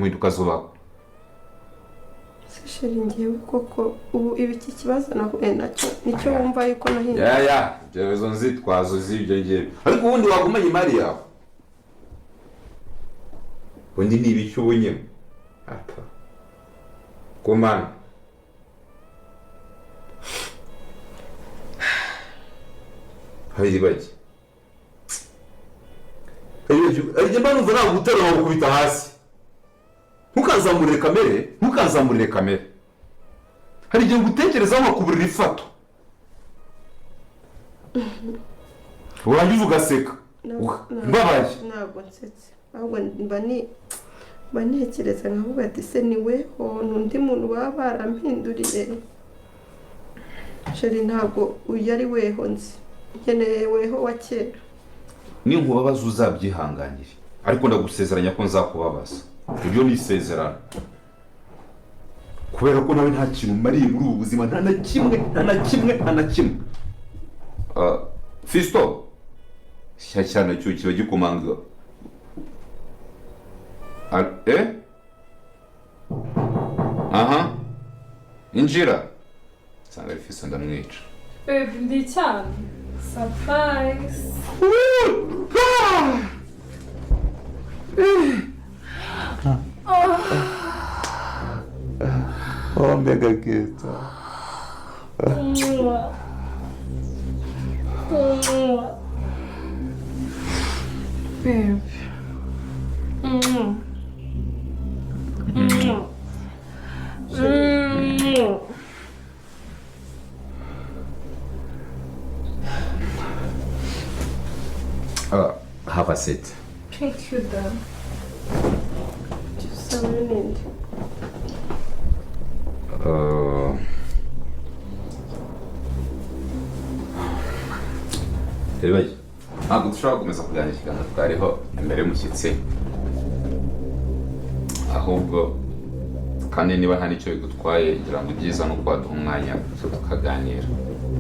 Impinduka zubaho. Se chéri, ngewe koko ubu ibi, iki kibazo nahuye nacyo nicyo wumva yuko nahinduye? Ya, ibyo izo nzitwazo z'ibyo ngibyo, ariko ubundi wagumanye imari yawe, undi ni ibiki ubunyemo apa gumana. Hari bake ariko mba numva ntabwo guterura gukubita hasi. Ntukazamurire kamere, ntukazamurire kamere. Hari igihe ngutekerezaho nkakuburira ifato, urangiza ugaseka mbabaye. Ntabwo nsetse, ahubwo mba ntekereza nkavuga ati: "Se ni weho, ni undi muntu baba barampinduriye?" Chéri, ntabwo uyu ari weho nzi, nkeneye weho wa kera. Ninkubabaza uzabyihanganire, ariko ndagusezeranya ko nzakubabaza. Ibyo ni isezerano, kubera ko nawe nta kintu umariye muri ubu buzima, nta na kimwe, nta na kimwe, nta na kimwe. Ah, Fiston, cya cyane cyo kiba gikomanga. Ah, eh, aha injira nsanga ari Fiston, ndamwica. Babe, ndi cyane. Surprise! Oh, mbega keza! Mwah. Mwah. Babe. Mwah. Mwah. Mwah. Have a seat. Thank you, Dad. Usaba ninde? Reba, ntabwo dushobora gukomeza kuganira ikiganiro twariho imbere y'umushyitsi, ahubwo kandi niba nta n'icyo bigutwaye, ngira ngo ibyiza ni uko waduha umwanya tukaganira.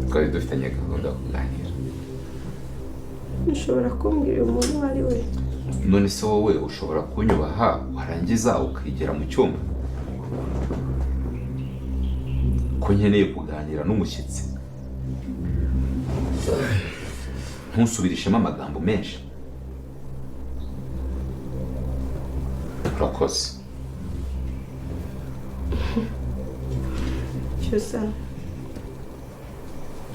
Twari dufitanye gahunda yo kuganira. Ushobora kumbwira uyu muntu uwo ari we? None se wowe ushobora kunyubaha, warangiza ukigera mu cyumba, ko nkeneye kuganira n'umushyitsi? Ntusubirishemo amagambo menshi, urakoze. Cyusa,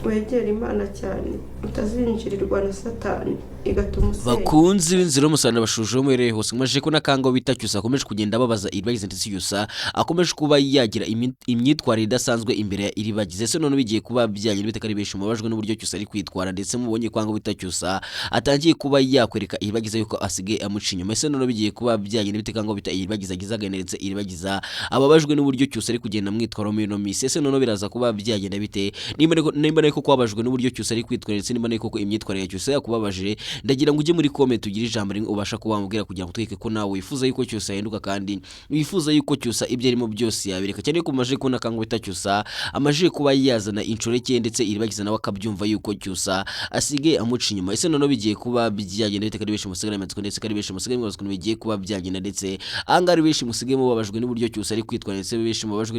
wegera Imana cyane, utazinjirirwa na Satani igatuma usenya. Bakunzi b'inzira y'umusaraba, bashuje muhereye hose, mwaje ko n'akango bita Cyusa akomeje kugenda ababaza Iribagiza, ndetse Cyusa akomeje kuba yagira imyitwarire idasanzwe imbere ya Iribagiza. Ese none bigiye kuba byagira bite, ko ari benshi mubabajwe n'uburyo Cyusa ari kwitwara, ndetse mubonye ko ango bita Cyusa atangiye kuba yakwereka Iribagiza yuko asigaye amuca inyuma? Ese none bigiye kuba byagira bite, kango bita Iribagiza agize agahinda, ndetse Iribagiza ababajwe n'uburyo Cyusa ari kugenda amwitwaraho muri ino minsi? Ese none biraza kuba byagenda bite? Nimba ariko kubabajwe n'uburyo Cyusa ari kwitwara, ndetse nimba ariko ko imyitwarire ya Cyusa yakubabaje, ndagira ngo ujye muri comment ugire ijambo rimwe ubasha kuba wamubwira, kugira ngo utwereke ko nawe wifuza yuko Cyusa yahinduka, kandi wifuza yuko Cyusa ibyo arimo byose yabireka, cyane ko umaze kubona kango bita Cyusa amaze kuba yazana inshoreke, ndetse Iribagiza nawe akabyumva yuko Cyusa asigaye amuca inyuma. Ese noneho bigiye kuba byagenda bite, ko ari benshi musigaye amatsiko, ndetse ko ari benshi musigaye mwibaza ukuntu bigiye kuba byagenda, ndetse ahangaha ari benshi musigaye mubabajwe n'uburyo Cyusa ari kwitwara, ndetse benshi mubabajwe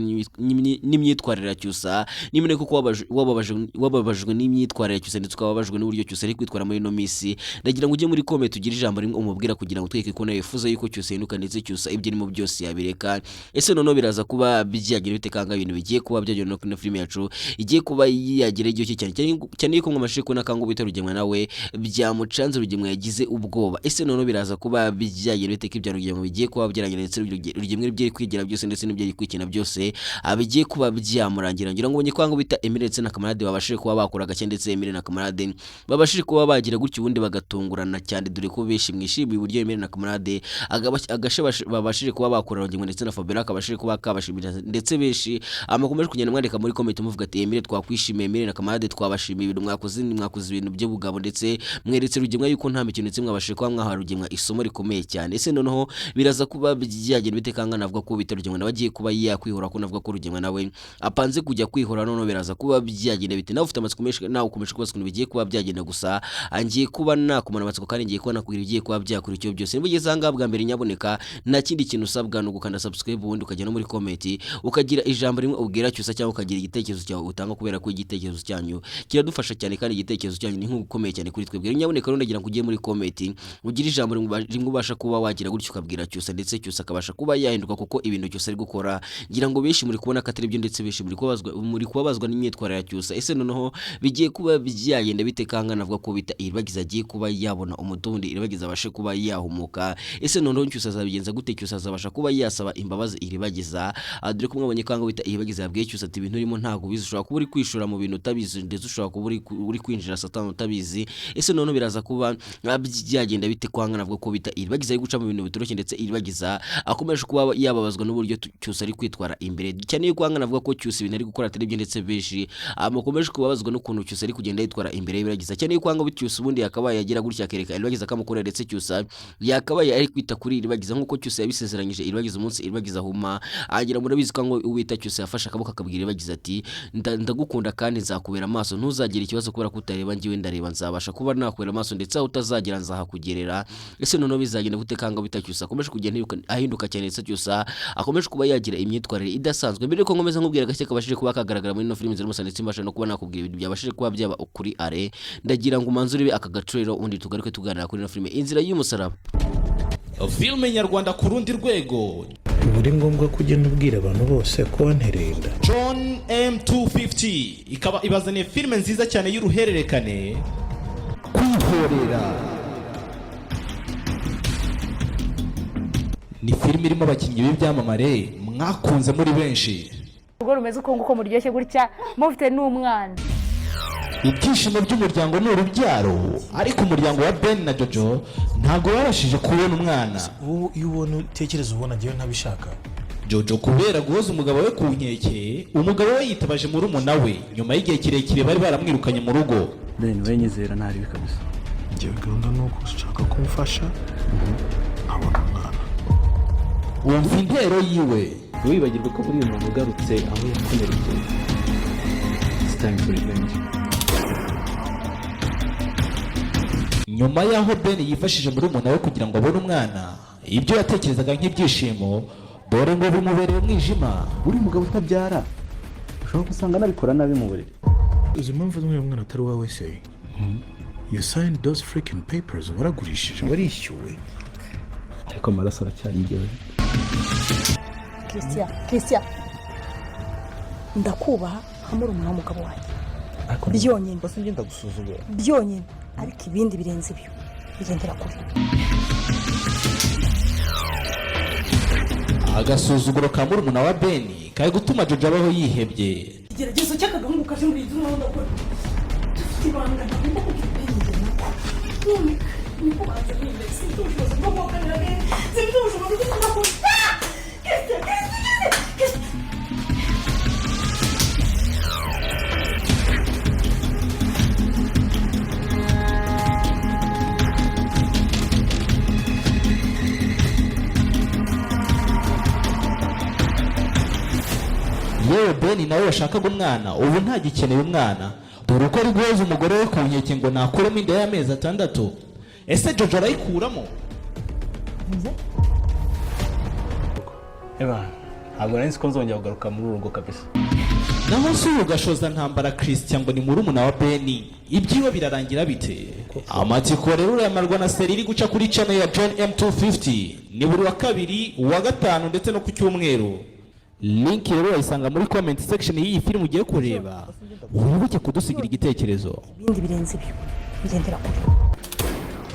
n'imyitwarire ya Cyusa? Niba koko wababajwe n'imyitwarire ya Cyusa, ndetse ukaba wababajwe n'uburyo Cyusa ari kwitwara muri ino minsi, ndagira ngo ujye muri comment ugire ijambo rimwe umubwira, kugira ngo utwereke ko nawe wifuza yuko Cyusa yahinduka, ndetse Cyusa ibyo arimo byose yabireka. Ese noneho biraza kuba byagira bite, kanga ibintu bigiye kuba byagera no kuri filime yacu igiye kuba yagira igihe cyane cyane, cyane yuko mwamashije kubona kango bita Rugemwa nawe byamucanze, Rugemwa yagize ubwoba. Ese noneho biraza kuba byagira bite, ko ibya Rugemwa bigiye kuba byarangira, ndetse Rugemwa ibyo ari kwigira byose ndetse n'ibyo ari kwikina byose bigiye kuba byamurangira? Ngira ngo ubonye ko bita Emile ndetse na Kamarade babashije kuba bakora agashya, ndetse Emile na Kamarade babashije kuba bagira gutyo ubundi bagatungurana cyane, dore ko benshi mwishimiye uburyo Emile na Kamarade agashya babashije kuba bakora Rugemwa ndetse na Fabiola kabashije kuba kabashimira, ndetse benshi amakomeje kugenda mwandika muri comment muvuga ati: "Emile twakwishimiye, Emile na Kamarade twabashimiye ibintu mwakoze, mwakoze ibintu by'ubugabo, ndetse mweretse Rugemwa yuko nta mikino, ndetse mwabashije kuba mwaha Rugemwa isomo rikomeye cyane." Ese noneho biraza kuba byagenda bite, kanga navuga ko bita Rugemwa nawe agiye kuba yakwihora, ko navuga ko Rugemwa nawe apanze kujya kwihora? Noneho biraza kuba byagenda bite? Nawe ufite amatsiko menshi, nawe ukomeje kubaza ukuntu bigiye kuba byagenda. Gusa angiye kuba nakumara amatsiko kandi ngiye kuba nakubwira ibigiye kuba byakurikiyeho byose. Niba ugeze aha ngaha bwa mbere, nyaboneka nta kindi kintu usabwa ni ugukanda subscribe, ubundi ukajya no muri comment ukagira ijambo rimwe ubwira Cyusa cyangwa ukagira igitekerezo cyawe utanga, kubera ko igitekerezo cyanyu kiradufasha cyane kandi igitekerezo cyanyu ni nk'ukomeye cyane kuri twebwe. Nyaboneka rero ndagira ngo ujye muri comment ugire ijambo rimwe ubasha kuba wagira gutyo ukabwira Cyusa, ndetse Cyusa akabasha kuba yahinduka, kuko ibintu Cyusa ari gukora ngira ngo benshi muri kubona ko atari byo, ndetse benshi muri kubabazwa n'imyitwarire ya Cyusa. Ese noneho bigiye kuba byagenda bite? Kanga navuga ko bita Iribagiza agiye kuba yabona umutundi, Iribagiza abashe kuba yahumuka. Ese noneho Cyusa azabigenza gute? Cyusa azabasha kuba yasaba imbabazi Iribagiza? Dore ko mwabonye kanga bita Iribagiza yabwiye Cyusa ati: "Ibintu urimo ntabwo ubizi, ushobora kuba uri kwishora mu bintu utabizi, ndetse ushobora kuba uri kwinjira satani utabizi." Ese noneho biraza kuba byagenda bite? Kwanga navuga ko bita Iribagiza ari guca mu bintu bitoroshye, ndetse Iribagiza akomeje kuba yababazwa n'uburyo Cyusa ari kwitwara imbere cyane, yuko kwanga navuga ko Cyusa ibintu ari gukora atari byo, ndetse benshi mukomeje kubabazwa n'ukuntu Cyusa ari kugenda yitwara imbere y'Iribagiza cyane, yuko kwanga Cyusa ubundi yakabaye yagira gutya akereka Iribagiza akamukorera, ndetse Cyusa yakabaye ari kwita kuri Iribagiza nk'uko Cyusa yabisezeranyije Iribagiza umunsi Iribagiza ahuma agira. Murabizi ko ngo uwita Cyusa yafashe akaboko akabwira Iribagiza ati: "Ndagukunda kandi nzakubera amaso, ntuzagire ikibazo kubera ko utareba, njyewe ndareba, nzabasha kuba nakubera amaso, ndetse aho utazagera nzahakugerera." Ese noneho bizagenda gute? Kanga bita Cyusa akomeje kugenda ahinduka cyane, ndetse Cyusa akomeje kuba yagira imyitwarire idasanzwe. Mbere yuko nkomeza nkubwira gake kabashije kuba kagaragara muri ino filimi zirimo, ndetse mbasha no kuba nakubwira ibintu byabashije kuba byaba ukuri are, ndagira ngo umanze urebe aka gatrailer, ubundi tugaruke tuganira kuri ino filime Inzira y'Umusaraba. Filime nyarwanda ku rundi rwego. Ubu ari ngombwa ko ugenda ubwira abantu bose ko wantereye inda? John M250 ikaba ibazaniye filime nziza cyane y'uruhererekane, Kwihorera. Ni filime irimo abakinnyi b'ibyamamare mwakunze muri benshi. Urugo rumeze uko nguko muryoshye gutya, mufite n'umwana. Ibyishimo by'umuryango ni urubyaro, ariko umuryango wa Ben na Jojo ntabwo babashije kubona umwana. Wowe iyo ubona utekereza ubona njyewe ntabishaka. Jojo kubera guhoza umugabo we ku nkeke, umugabo we yitabaje murumuna we nyuma y'igihe kirekire bari baramwirukanye mu rugo. Ben, we nyizera, ntaribi kabisa. Njyewe gahunda ni uko ushaka kumfasha nkabona umwana. Wumva intero yiwe. Ntiwibagirwe ko buriya umuntu ugarutse aho yakomerekeye, it's time for revenge. Nyuma y'aho Ben yifashije murumuna we kugira ngo abone umwana, ibyo yatekerezaga nk'ibyishimo dore ngo bimubereye umwijima. Uriya mugabo utabyara ushobora gusanga anabikora nabi mu buriri. Uzi impamvu n'uriya mwana atari uwawe se? You signed those freaking papers, waragurishije, warishyuwe. Ariko amaraso aracyari njyewe. Christian, Christian, ndakubaha nka murumuna w'umugabo wanjye byonyine. Bose ngenda gusuzugura. Byonyine, ariko ibindi birenze ibyo bigendera kure. Agasuzuguro ka murumuna wa Ben kari gutuma Jojo abaho yihebye. Igeragezo cy'akagahungu kaje muri iyi nzu ndakora dufite ibanga ntagomba kubwira Ben nako none niko banza nimba sinfite ubushobozi bwo guhakanira Ben, sinfite ubushobozi bwo kubakora. Christian, Christian, Christian! Yewe, Ben nawe washakaga umwana ubu ntagikeneye umwana, dore uko ari guhoza umugore we ku nkeke ngo nakuremo inda y'amezi 6. Ese Jojo arayikuramo? Eba, ntabwo nari nzi ko nzongera kugaruka muri uru rugo kabisa. Naho se uyu gashoza ntambara Christian ngo ni murumuna wa Ben, ibyiwe birarangira bite? Amatsiko rero urayamarwa na série iri guca kuri channel ya John M250. Ni buri wa kabiri, uwa gatanu ndetse no ku cyumweru. Link rero urayisanga muri comment section y'iyi filime ugiye kureba. Wibuke kudusigira igitekerezo. Ibindi birenze ibyo bigendera kure.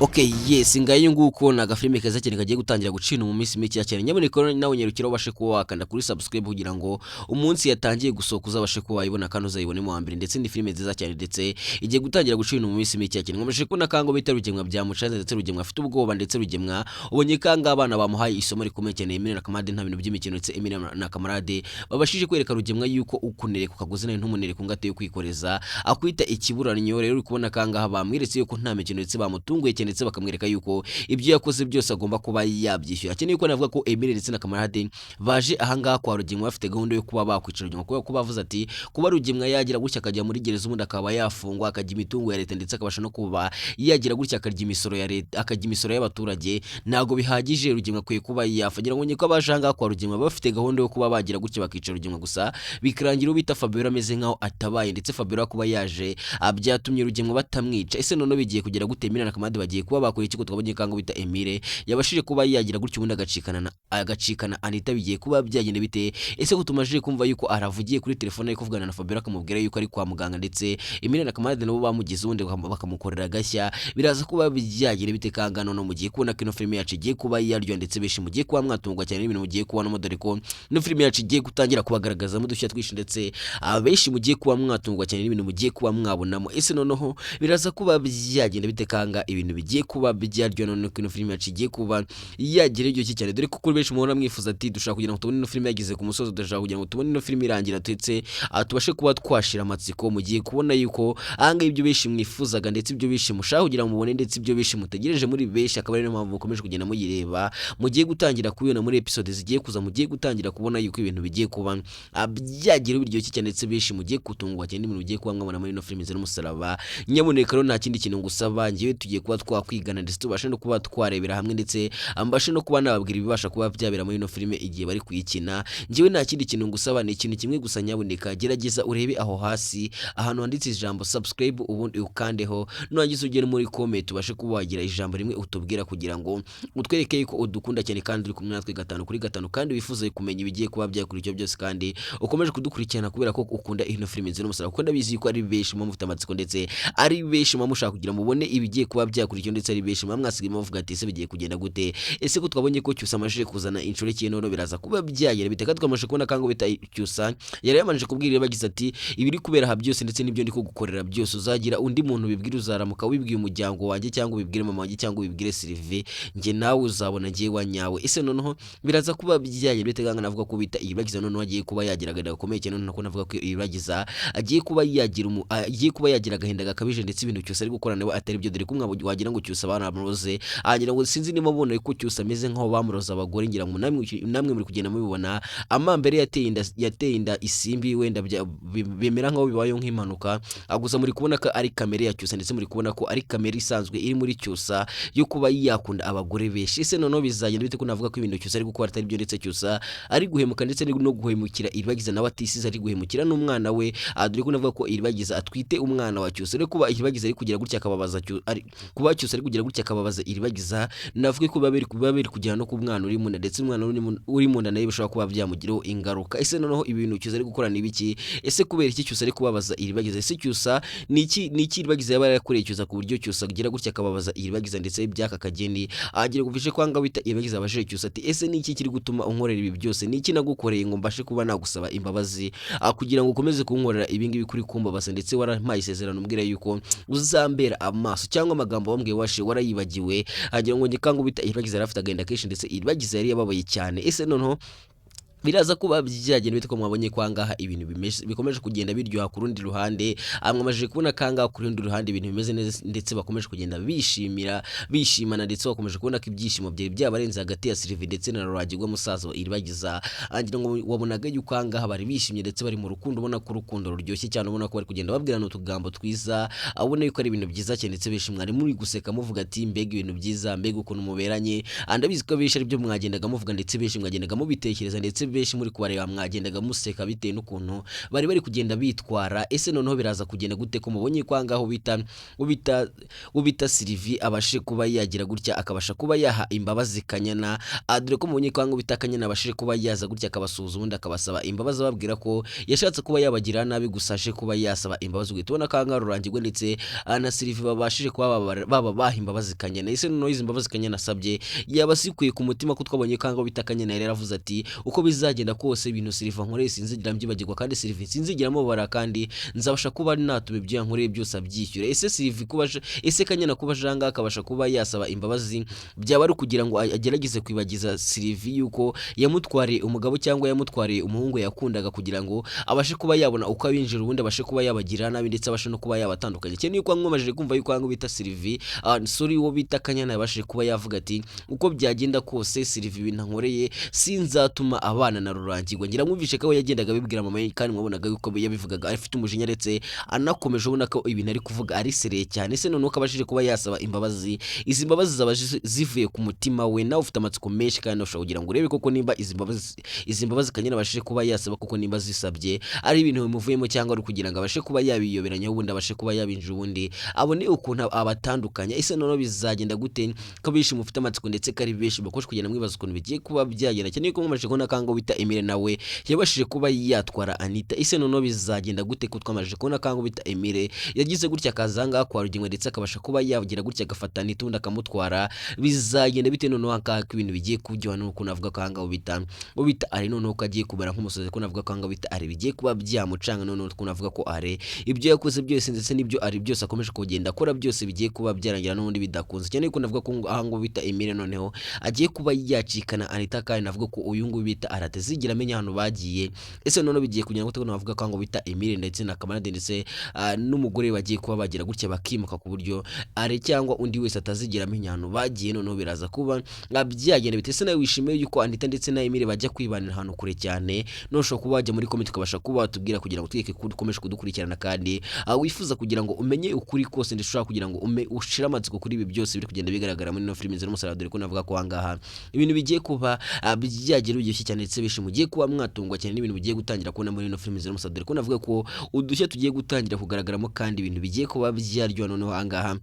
Ok, yes, ngayo nguko ni agafilime keza cyane kagiye gutangira gucina mu minsi mike cyane. Nyaboneka rero nawe nyarukira ubashe kuba wakanda kuri subscribe kugira ngo umunsi yatangiye gusohoka uzabashe kuba wayibona kandi uzayibone mu wa mbere. Ndetse ni filime nziza cyane, ndetse igiye gutangira gucina mu minsi mike cyane. Nkomeje kubona kango bita Rugemwa byamucanze, ndetse Rugemwa afite ubwoba, ndetse Rugemwa ubonye kanga abana bamuhaye isomo rikomeye cyane. Emile na Kamarade nta bintu by'imikino, ndetse Emile na Kamarade babashije kwereka Rugemwa yuko ukunereka ukaguze nawe ntumunereka ungateye kwikoreza akwita ikiburanyo. Rero uri kubona kangaha bamweretse yuko nta mikino, ndetse bamutunguye cyane. ndetse bakamwereka yuko ibyo yakoze byose agomba kuba yabyishyura. Akeneye ko navuga ko Emile ndetse na Kamarade baje ahangaha kwa Rugemwa bafite gahunda yo kuba bakwica Rugemwa, kubera ko bavuze ati kuba Rugemwa yagira gutya akajya muri gereza, ubundi akaba yafungwa, akajya imitungo ya leta, ndetse akabasha no kuba yagira gutya akarya imisoro ya leta, akarya imisoro y'abaturage, ntabwo bihagije. Rugemwa akwiye kuba yafa. Ngira ngo ko abaje ahangaha kwa Rugemwa bafite gahunda yo kuba bagira gutya bakica Rugemwa, gusa bikarangira ubita Fabiola ameze nkaho atabaye, ndetse Fabiola kuba yaje byatumye Rugemwa batamwica. Ese noneho bigiye kugera gute? Emile na Kamarade bagiye kuba bakora iki? Ko twabonye kango bita Emile yabashije kuba yagira gutya ubundi agacikana Anita, bigiye kuba byagenda bite? Ese ko tumajije kumva yuko aravugiye kuri telefone ari kuvugana na Fabiola akamubwira yuko ari kwa muganga, ndetse Emile na Kamarade nabo bamugize ubundi bakamukorera agashya, biraza kuba byagenda bite? Kanga none mugiye kubona ko ino filime yacu igiye kuba yaryo, ndetse benshi mugiye kuba mwatungwa cyane n'ibintu mugiye kubonamo, dore ko ino filime yacu igiye gutangira kubagaragazamo udushya twinshi, ndetse abenshi mugiye kuba mwatungwa cyane n'ibintu mugiye kuba mwabonamo. Ese noneho biraza kuba byagenda bite? Kanga ibintu bigiye kuba byaryo none ko ino filime yacu igiye kuba yagira iryoshye cyane, dore ko kuri benshi muhora mwifuza ati dushaka kugira ngo tubone ino filime yageze ku musozi, dushaka kugira ngo tubone ino filime irangira, ndetse tubashe kuba twashira amatsiko. Mugiye kubona yuko ahangaha ibyo benshi mwifuzaga, ndetse ibyo benshi mushaka kugira ngo mubone, ndetse ibyo benshi mutegereje muri benshi, akaba ariyo mpamvu mukomeje kugenda muyireba, mugiye gutangira kubibona muri episode zigiye kuza. Mugiye gutangira kubona yuko ibintu bigiye kuba byagira biryoshye cyane, ndetse benshi mugiye gutungwa cyane n'ibintu mugiye kuba mwabona muri ino filime Inzira y'Umusaraba. Nyabuneka rero nta kindi kintu ngusaba, ngewe tugiye kuba twakwigana, ndetse tubashe no kuba twarebera hamwe, ndetse mbashe no kuba nababwira ibibasha kuba byabera muri ino filime igihe bari kuyikina. Ngewe nta kindi kintu ngusaba, ni ikintu kimwe gusa: nyabuneka gerageza urebe aho hasi ahantu handitse ijambo subscribe, ubundi ukandeho, nurangiza ugere muri comment ubashe kuba wagira ijambo rimwe utubwira, kugira ngo utwereke yuko udukunda cyane kandi uri kumwe natwe gatanu kuri gatanu, kandi wifuza kumenya ibigiye kuba byakurikiye byose, kandi ukomeje kudukurikirana kubera ko ukunda ino filime Inzira y'Umusaraba, kuko ndabizi yuko ari benshi muba mufite amatsiko, ndetse ari benshi muba mushaka kugira mubone ibigiye kuba byakurikiye, ndetse ari benshi muba mwasigaye muvuga ati ese bigiye kugenda gute? Ese ko twabonye ko Cyusa amajije kuzana inshoreke, none biraza kuba byagera bite? Kandi twamaze kubona kango bita Cyusa yari yamanje kubwira bagize ati ibiri kubera aha byose ndetse n'ibyo ndi kugukorera byose, uzagira undi muntu ubibwira, uzaramuka wibwiye umuryango wanjye, cyangwa ubibwire mama wanjye, cyangwa ubibwire Sylvie, njye nawe uzabona ngiye wa nyawe. Ese noneho biraza kuba byagera bite? Kanga navuga ko bita Iribagiza noneho agiye kuba yagira agahinda gakomeye cyane, noneho navuga ko Iribagiza agiye kuba yagira agahinda gakabije, ndetse ibintu cyose ari gukora nawe atari byo, dore ko wagira ngo Cyusa baramuroze. Ngira ngo sinzi niba mubona ko Cyusa ameze nk'aho bamuroze abagore, ngira ngo namwe muri kugenda mubibona. Amambere yateye inda Isimbi, wenda bimera nk'aho bibayeho nk'impanuka, gusa muri kubona ko ari kamere ya Cyusa, ndetse muri kubona ko ari kamere isanzwe iri muri Cyusa yo kuba yakunda abagore benshi. Ese noneho bizagenda bite, ko navuga ko ibintu Cyusa ari gukora atari byo, ndetse Cyusa ari guhemuka, ndetse no guhemukira Iribagiza nawe atisize, ari guhemukira n'umwana we, dore ko navuga ko Iribagiza atwite umwana wa Cyusa. Rero kuba Iribagiza ari kugira gutya akababaza kuba Cyusa ari kugira gutya akababaza Iribagiza, navuga ko biba biri kugera no ku mwana uri mu nda, ndetse umwana uri mu nda nawe bishobora kuba byamugiraho ingaruka. Ese noneho ibintu Cyusa ari gukora ni ibiki? Ese kubera iki Cyusa ari kubabaza Iribagiza? Ese Cyusa ni iki Iribagiza yaba yarakoreye Cyusa ku buryo Cyusa agira gutya akababaza Iribagiza, ndetse by'aka kageni agira gufishe kwanga wita Iribagiza abajije Cyusa ati ese ni iki kiri gutuma unkorera ibi byose? Ni iki nagukoreye ngo mbashe kuba nagusaba imbabazi, kugira ngo ukomeze kunkorera ibi ngibi kuri kumbabaza, ndetse warampaye isezerano umbwira yuko uzambera amaso, cyangwa amagambo wambwiye washe warayibagiwe? Agira ngo njye bita Iribagiza yari afite agahinda kenshi, ndetse Iribagiza yari yababaye cyane. Ese noneho biraza kuba byagenda bite, ko mwabonye ko ahangaha ibintu bikomeje kugenda biryoha ku rundi ruhande? Mwamajije kubona ko ahangaha ku rundi ruhande ibintu bimeze neza, ndetse bakomeje kugenda bishimira, bishimana, ndetse bakomeje kubona ko ibyishimo byari byabarenze hagati ya Sylvie ndetse na Ruragirwa musaza wa Iribagiza. Ngira ngo wabonaga yuko ahangaha bari bishimye, ndetse bari mu rukundo, ubona ko urukundo ruryoshye cyane, ubona ko bari kugenda babwirana utugambo twiza, ubona yuko ari ibintu byiza cyane, ndetse benshi mwari muri guseka muvuga ati mbega ibintu byiza, mbega ukuntu muberanye. Ndabizi ko benshi ari byo mwagendaga muvuga, ndetse benshi mwagendaga mubitekereza, ndetse benshi muri kubareba mwagendaga museka bitewe n'ukuntu bari kugenda bitwara. Ese noneho biraza kugenda gute, ko mubonye ko ahangaha ubita Sylvie abashe kuba yagira gutya akabasha kuba yaha imbabazi Kanyana? Dore ko mubonye ko ahangaha ubita Kanyana abashije kuba yaza gutya akabasuhuza, ubundi akabasaba imbabazi, ababwira ko yashatse kuba yabagira nabi, gusa aje kuba yasaba imbabazi. Ugahita ubona ko ahangaha Rurangirwa ndetse na Sylvie babashije kuba baba baha imbabazi Kanyana. Ese noneho izi mbabazi Kanyana asabye yaba zikuye ku mutima, ko twabonye ko ahangaha ubita Kanyana yari yaravuze ati uko bizagenda kose ntabwo nzongera kuba nagira gutya bizagenda kose, ibintu Sylvie ankoreye sinzigera mbyibagirwa, kandi Sylvie sinzigera mubara, kandi nzabasha kuba natuma ibyo yankoreye byose abyishyura. Ese Sylvie kuba ese Kanyana kuba aje akabasha kuba yasaba imbabazi, byaba ari ukugira ngo agerageze kwibagiza Sylvie yuko yamutwariye umugabo cyangwa yamutwariye umuhungu yakundaga, kugira ngo abashe kuba yabona uko abinjira, ubundi abashe kuba yabagirira nabi, ndetse abashe no kuba yabatandukanya cyane, yuko mwamajije kumva yuko ahangaha bita Sylvie, sorry, uwo bita Kanyana yabashije kuba yavuga ati: "Uko byagenda kose, Sylvie ibintu ankoreye sinzatuma abana na Rurangirwa." Ngira mwumvishe ko yagendaga abibwira mama ye, kandi mwabonaga yuko yabivugaga afite umujinya, ndetse anakomeje ubona ko ibintu ari kuvuga ari sérieux cyane. Ese noneho ko abashije kuba yasaba imbabazi, izi mbabazi zaba zivuye ku mutima we? Nawe ufite amatsiko menshi, kandi ushobora kugira ngo urebe koko nimba izi mbabazi Kanyana abashije kuba yasaba, koko nimba zisabye ari ibintu bimuvuyemo, cyangwa ari ukugira ngo abashe kuba yabiyoberanya, ubundi abashe kuba yabinjira, ubundi abone ukuntu abatandukanya. Ese noneho bizagenda gute, ko benshi mufite amatsiko, ndetse ko ari benshi bakomeje kugenda mwibaza ukuntu bigiye kuba byagenda cyane, yuko mwamaze kubona kango bita Emile nawe yabashije kuba yatwara Anita? Ese noneho bizagenda gute, ko twamaze kubona kango bita Emile yagize gutya akaza aha ngaha kwa Rugingo, ndetse akabasha kuba yagira gutya agafata Anita, ubundi akamutwara? Bizagenda bite noneho aka ko ibintu bigiye kuryoha, nuko navuga ko ahangaha ubita ari noneho ko agiye kumera nk'umusazi, ko navuga ko ahangaha bita ari bigiye kuba byamucanga, noneho ko navuga ko ari ibyo yakoze byose, ndetse n'ibyo ari byose akomeje kugenda akora byose bigiye kuba byarangira n'ubundi bidakunze cyane, yuko navuga ko ahangaha bita Emile noneho agiye kuba yacikana Anita, kandi navuga ko uyu nguyu bita aratazigira amenya ahantu bagiye. Ese noneho bigiye kugira ngo navuga ko ahangaha bita Emile ndetse na Kamarade ndetse n'umugore bagiye kuba bagira gutya bakimuka, ku buryo are cyangwa undi wese atazigira amenya ahantu bagiye? Noneho biraza kuba byagenda bite? Ese nawe wishimiye yuko Anita ndetse na Emile bajya kwibanira ahantu kure cyane? Nushobora kuba wajya muri comment, ukabasha kuba watubwira, kugira ngo tweke ko ukomeje kudukurikirana, kandi wifuza kugira ngo umenye ukuri kose, ndetse ushobora kugira ngo ume ushire amatsiko kuri ibi byose biri kugenda bigaragara muri ino filimi Inzira y'Umusaraba, dore ko navuga ko ahangaha ibintu bigiye kuba byagira biryoshye cyane, ndetse benshi mugiye kuba mwatungwa cyane n'ibintu bigiye gutangira kubona muri ino filimi Inzira y'Umusaraba, dore ko navuga ko udushya tugiye gutangira kugaragaramo, kandi ibintu bigiye kuba byaryoha. Noneho ahangaha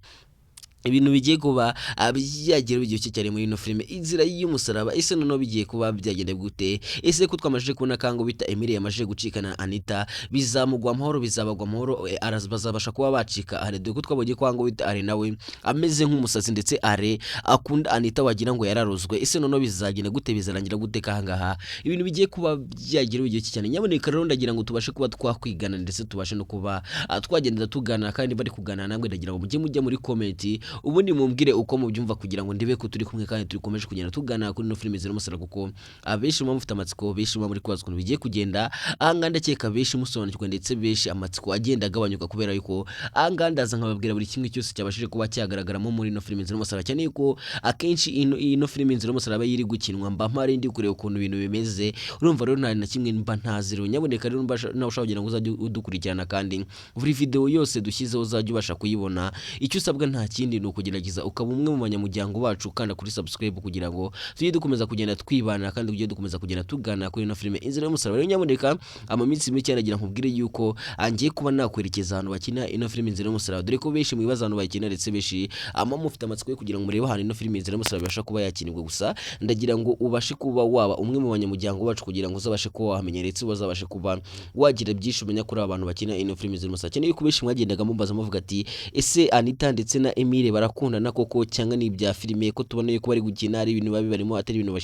ibintu bigiye kuba byagira biryoshye cyane muri ino filime Inzira y'Umusaraba. Ese noneho bigiye kuba byagenda gute? Ese ko twamajije kubona kango bita Emile yamajije gucikana Anita, bizamugwa amahoro, bizabagwa amahoro, bazabasha kuba bacika Are? Dore ko twabonye ko kango bita Are nawe ameze nk'umusazi, ndetse Are akunda Anita wagira ngo yararozwe. Ese noneho bizagenda gute, bizarangira gute kangaha ibintu bigiye kuba byagira biryoshye cyane? Nyaboneka rero ndagira ngo tubashe kuba twakwigana, ndetse tubashe no kuba twagenda tugana, kandi bari kuganira namwe. Ndagira ngo mujye mujya muri comment, ubundi mumbwire uko mubyumva, kugira ngo ndebe ko turi kumwe kandi turikomeje kugenda tugana kuri ino filime Inzira y'Umusaraba, kuko abenshi muba mufite amatsiko, benshi muba muri kubaza ukuntu bigiye kugenda. Ahangaha ndakeka benshi musobanukirwa, ndetse benshi amatsiko agenda agabanyuka, kubera yuko ahangaha ndaza nkababwira buri kimwe cyose cyabashije kuba cyagaragaramo muri ino filime Inzira y'Umusaraba, cyane yuko akenshi ino filime Inzira y'Umusaraba iri gukinwa mba mpari ndi kureba ukuntu ibintu bimeze. Urumva rero nta na kimwe mba ntazi. Rero nyaboneka rero nawe ushaka kugira ngo uzajye udukurikirana, kandi buri video yose dushyizeho uzajya ubasha kuyibona, icyo usabwa nta kindi, ni ukugerageza ukaba umwe mu banyamuryango bacu, ukanda kuri subscribe, kugira ngo tujye dukomeza kugenda twibana, kandi tujye dukomeza kugenda tugana kuri ino filime Inzira y'Umusaraba. Rero nyaboneka ama minsi mike nagira nkubwire yuko ngiye kuba nakwerekeza ahantu bakina ino filime Inzira y'Umusaraba, dore ko benshi mwibaza ahantu bayikina, ndetse benshi ama mufite amatsiko yo kugira ngo murebe ahantu ino filime Inzira y'Umusaraba ibasha kuba yakinirwa. Gusa ndagira ngo ubashe kuba waba umwe mu banyamuryango bacu, kugira ngo uzabashe kuba wahamenya, ndetse uzabashe kuba wagira byinshi umenya kuri aba bantu bakina ino filime Inzira y'Umusaraba, cyane yuko benshi mwagendaga mumbaza muvuga ati: "Ese Anita ndetse na Emile barakundana koko, cyangwa ni ibya filime, ko tubona yuko bari gukina ari ibintu babi barimo, atari ibintu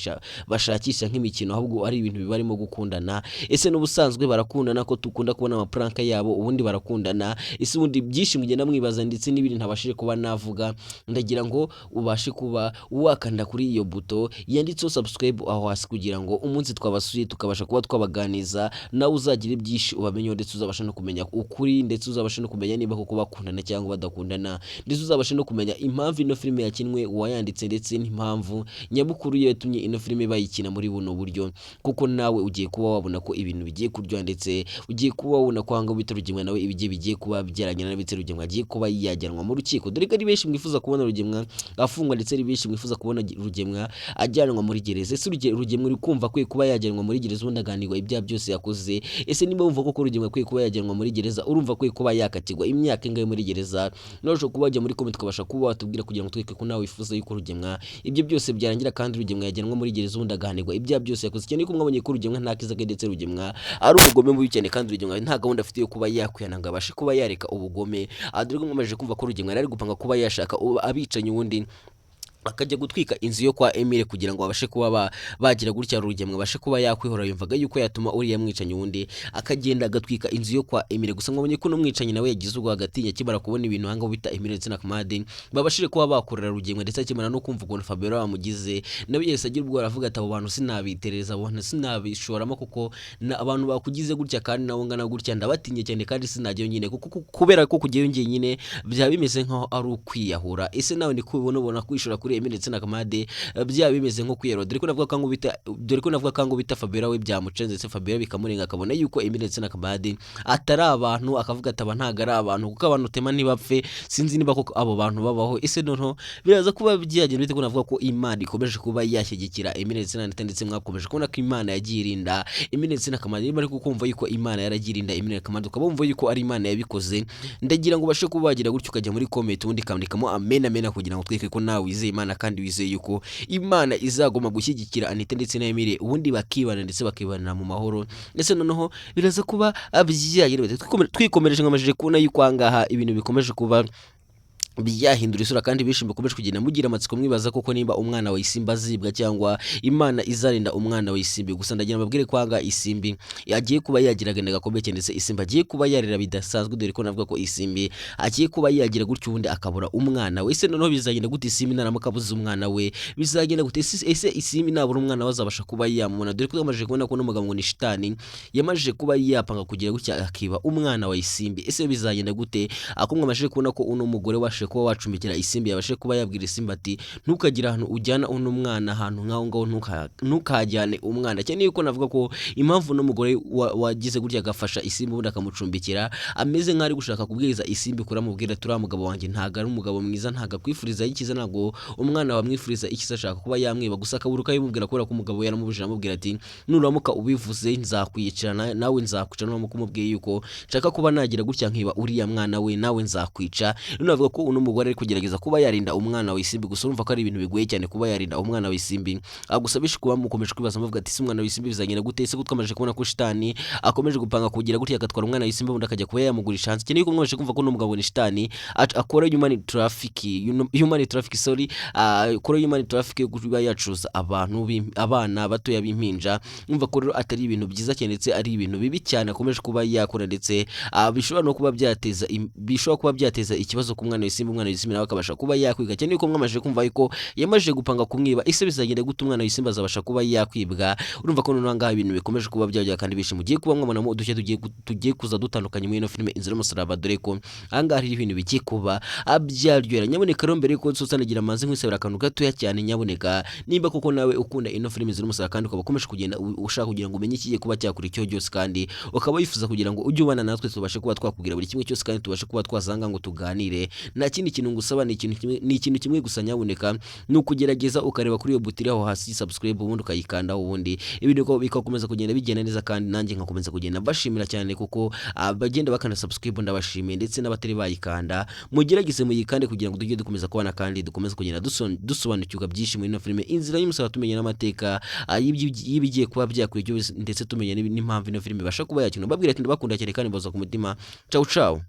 bashakisha nk'imikino, ahubwo ari ibintu bibarimo gukundana? Ese n'ubusanzwe barakundana, ko dukunda kubona amaprank yabo, ubundi barakundana?" Ese ubundi byinshi mugenda mwibaza, ndetse n'ibindi ntabashije kuba navuga. Ndagira ngo ubashe kuba wakanda kuri iyo buto yanditseho subscribe aho hasi, kugira ngo umunsi twabasuye tukabasha kuba twabaganiza, nawe uzagira ibyinshi ubamenyeho, ndetse uzabasha no kumenya ukuri, ndetse uzabasha no kumenya niba koko bakundana cyangwa badakundana, ndetse uzabasha no kumenya impamvu ino filime yakinwe, uwayanditse, ndetse n'impamvu nyamukuru yatumye ino filime bayikina muri buno buryo, kuko nawe ugiye kuba wabona ko ibintu bigiye kuryoha, ndetse ugiye kuba wabona ko ahangaha bita Rugemwa nawe ibigiye bigiye kuba byarangira, ndetse Rugemwa agiye kuba yajyanwa mu rukiko, dore ko ari benshi mwifuza kubona Rugemwa afungwa, ndetse ari benshi mwifuza kubona Rugemwa ajyanwa muri gereza. Ese Rugemwa uri kumva akwiye kuba yajyanwa muri gereza, ubundi aganirwa ibyaha byose yakoze? Ese niba wumva koko Rugemwa akwiye kuba yajyanwa muri gereza, urumva akwiye kuba yakatirwa imyaka ingahe muri gereza? Nawe ushobora kuba wajya muri comment, ukabasha kuba watubwira, kugira ngo twereke ko nawe wifuza yuko Rugemwa ibyo byose byarangira, kandi Rugemwa yajyanwa muri gereza, ubundi agahanirwa ibyaha byose yakoze, cyane ko mwabonye ko Rugemwa nta kiza ke, ndetse Rugemwa ari umugome mubi cyane, kandi Rugemwa nta gahunda afite yo kuba yakwihana ngo abashe kuba yareka ubugome. Dore ko mwamaze kumva ko Rugemwa yari ari gupanga kuba yashaka abicanyi, ubundi Akajya gutwika inzu yo kwa Emile kugira ngo babashe kuba bagira gutya Rugemwe abashe kuba yakwihora. Yumvaga yuko yatuma uriya mwicanyi wundi akagenda agatwika inzu yo kwa Emile. Gusa mwabonye ko n'umwicanyi nawe yagize ubwo agatinya akimara kubona ibintu hanga bita Emile ndetse na Kamade babashije kuba bakorera Rugemwe, ndetse akimara no kumva ukuntu Fabiola bamugize, nawe yahise agira ubwoba, aravuga ati: "Abo bantu sinabitereza, abo bantu sinabishoramo, kuko abantu bakugize gutya kandi nawe ngana gutya ndabatinye cyane, kandi sinajyayo nyine, kuko kubera ko kujyayo njyenyine byaba bimeze nkaho ari ukwiyahura." Ese nawe ni kubibona? Ubona kwishora kuri Emile ndetse na Kamade byaba bimeze nko kwiyahura? Dore ko navuga ko bita Fabiola we byamucenze, ndetse Fabiola bikamurenga, akabona yuko Emile ndetse na Kamade atari abantu, akavuga ati: "Aba ntabwo ari abantu, kuko abantu utema ntibapfe, sinzi niba koko abo bantu babaho." Ese noneho biraza kuba byagenda bite, ko navuga ko Imana ikomeje kuba yashyigikira Emile ndetse na Anita, ndetse mwakomeje kubona ko Imana yagiye irinda Emile ndetse na Kamade? Niba ariko kumva yuko Imana yaragiye irinda Emile na Kamade, ukaba wumva yuko ari Imana yabikoze, ndagira ngo ubashe kuba wagira gutyo ukajya muri comment, ubundi ukandikamo amen, amen, kugira ngo twereke ko nawe wizeye Imana kandi wizeye yuko Imana izagomba gushyigikira Anita ndetse na Emile, ubundi bakibana ndetse bakibanira mu mahoro. Ndetse noneho biraza kuba byagira bite? Twikomereje, nkomeje kubona yuko ahangaha ibintu bikomeje kuba byahindura isura, kandi benshi mukomeje kugenda mugira amatsiko, mwibaza koko nimba umwana wa Isimbi azibwa cyangwa Imana izarinda umwana wa Isimbi. Gusa ndagira mbabwire ko ahangaha Isimbi agiye kuba yagira agahinda gakomeye cyane, ndetse Isimbi agiye kuba yarira bidasanzwe, dore ko navuga ko Isimbi agiye kuba yagira gutyo ubundi akabura umwana we. Ese noneho bizagenda gute Isimbi naramuka abuze umwana we? Bizagenda gute? Ese Isimbi nabura umwana we azabasha kuba yamubona? Dore ko twamaze kubona ko n'umugabo ngo ni shitani yamajije kuba yapanga kugira gutya akiba umwana wa Isimbi. Ese bizagenda gute? Ako mwamajije kubona ko uno mugore wabashe kuba wacumbikira Isimbi yabashe kuba yabwira Isimbi ati: "Ntukagire ahantu ujyana uno mwana, ahantu nk'aho ngaho ntukajyane umwana." Cyane yuko navuga ko impamvu uno mugore wagize gutya agafasha Isimbi ubundi akamucumbikira, ameze nk'aho ari gushaka kubwiriza Isimbi, kuramubwira turiya mugabo wanjye ntabwo ari umugabo mwiza, ntabwo akwifuriza icyiza, ntabwo umwana wamwifuriza icyiza, ashaka kuba yamwiba. Gusa akabura uko abimubwira kubera ko umugabo we yaramubujije, amubwira ati: "Nuramuka ubivuze nzakwica, nawe nzakwica, nuramuka umubwiye yuko nshaka kuba nagira gutya nkiba uriya mwana we, nawe nzakwica." None avuga ko uno mugore ari kugerageza kuba yarinda umwana wa Isimbi, gusa urumva ko ari ibintu bigoye cyane kuba yarinda umwana wa Isimbi. Gusa benshi kuba mukomeje kwibaza muvuga ati: "Ese umwana wa Isimbi bizagenda gute?" Ese ko twamaze kubona ko shitani akomeje gupanga kugira gutya agatwara umwana wa Isimbi, ubundi akajya kuba yamugurisha hanze, cyane yuko mwaje kumva ko uno mugabo ni shitani akora human traffic, human traffic, sorry, akora human traffic yo kuba yacuruza abantu abana batoya b'impinja. Umva ko rero atari ibintu byiza cyane, ndetse ari ibintu bibi cyane akomeje kuba yakora, ndetse bishobora kuba byateza ikibazo ku mwana w'isimbi, umwana w'isimbi nawe akabasha kuba yakwiga, cyane yuko mwamaze kumva yuko yamaze gupanga kumwiba. Ese bizagenda gute? Umwana w'isimbi azabasha kuba yakwibwa? Urumva ko noneho ngaha ibintu bikomeje kuba byajya, kandi benshi mugiye kuba mwabonamo udushya tugiye kuza dutandukanye muri ino filime Inzira y'Umusaraba, dore ko ahangaha hari ibintu bigiye kuba byaryohera. Nyaboneka rero, mbere yuko nsoza, nagira amazi nkwisabira akantu gatoya cyane. Nyaboneka, nimba koko nawe ukunda ino filime Inzira y'Umusaraba, kandi ukaba ukomeje kugenda ushaka kugira ngo umenye ikigiye kuba cyakora icyo cyose, kandi ukaba wifuza kugira ngo ujye ubana natwe, tubashe kuba twakubwira buri kimwe cyose, kandi tubashe kuba twasanga ngo tuganire, nta kindi kintu ngusaba, ni ikintu kimwe gusa. Nyaboneka, ni ukugerageza ukareba kuri iyo buto iri aho hasi, subscribe, ubundi ukayikandaho, ubundi ibintu bikakomeza kugenda bigenda neza, kandi nanjye nkakomeza kugenda mbashimira cyane, kuko abagenda bakanda subscribe ndabashimiye, ndetse n'abatari bayikanda mugerageze muyikande kugira ngo tujye dukomeza kubana, kandi dukomeze kugenda dusobanukirwa byinshi muri ino filime Inzira y'Umusaraba, tumenya n'amateka y'ibigiye kuba byakora ibyo, ndetse tumenya n'impamvu ino filime ibasha kuba yakinwa. Mbabwira ati ndabakunda cyane kandi mbaza ku mutima. Ciao ciao.